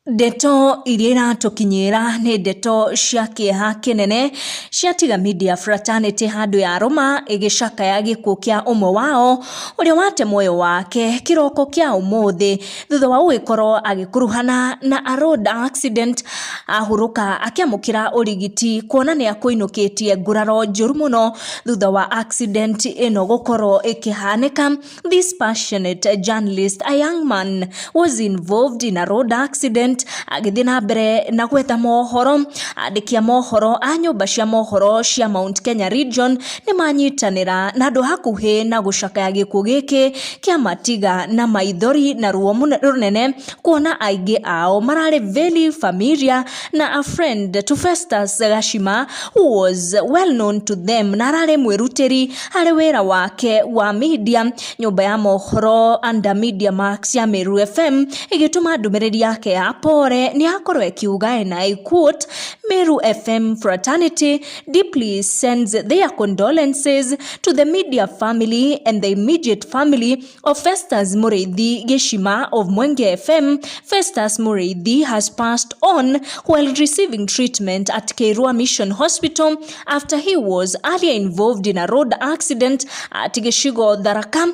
Ndeto iria iratũkinyĩra nĩ ndeto cia kĩeha kĩnene ciatiga media fraternity handũ yarũma ĩgĩcakaya gĩkuũ kĩa ũmwe wao ũrĩa wate muoyo wake kĩroko kĩa ũmũthĩ thutha wa gũgĩkorwo agĩkuruhana na a road accident ahurũka akĩamũkĩra ũrigiti kuona nĩ akũinũkĩtie nguraro njũru mũno thutha wa accident ĩno gũkorwo ĩkĩhanĩka. This passionate journalist, a young man, was involved in a road accident agĩthiĩ na mbere na gwetha mohoro. Andĩki a mohoro a nyũmba cia mohoro cia Mount Kenya region nĩ manyitanĩra na andũ hakuhĩ na gũcakaya gĩkuũ gĩkĩ kĩa matiga na maithori na ruo rũnene kuona aingĩ ao mararĩ very familiar na a friend to Festus Gachima who was well known to them na ararĩ mwĩrutĩri harĩ wĩra wake wa media. Nyũmba ya mohoro under Media Max ya Meru FM ĩgĩtũma ndũmĩrĩri yake ya pore nĩ akorwo ĩkiuga, and I quote, "Meru FM fraternity deeply sends their condolences to the media family and the immediate family of Festus Muriithi Gĩchima of Mwenge FM. Festus Muriithi has passed on while receiving treatment at Keirua Mission Hospital after he was earlier involved in a road accident at Gĩcigo Tharaka.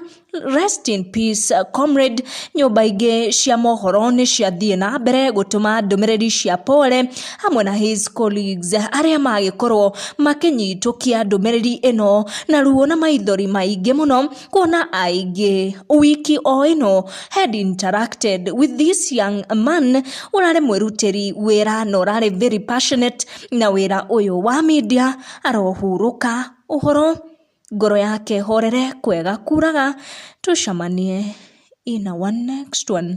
Rest in peace, comrade." Nyũmba ingĩ cia mohoro nĩ ciathiĩ na mbere gũtũma ndũmĩrĩri cia pole hamwe na his colleagues arĩa magĩkorwo makĩnyitũkia ndũmĩrĩri ĩno na ruo na maithori maingĩ mũno kuona aingĩ wiki o ĩno had interacted with this young man ũrarĩ mwĩrutĩri wĩra na ũrarĩ very passionate na wĩra ũyũ wa media. Arohurũka ũhoro, ngoro yake horere kwega kuraga. Tucemanie in our next one.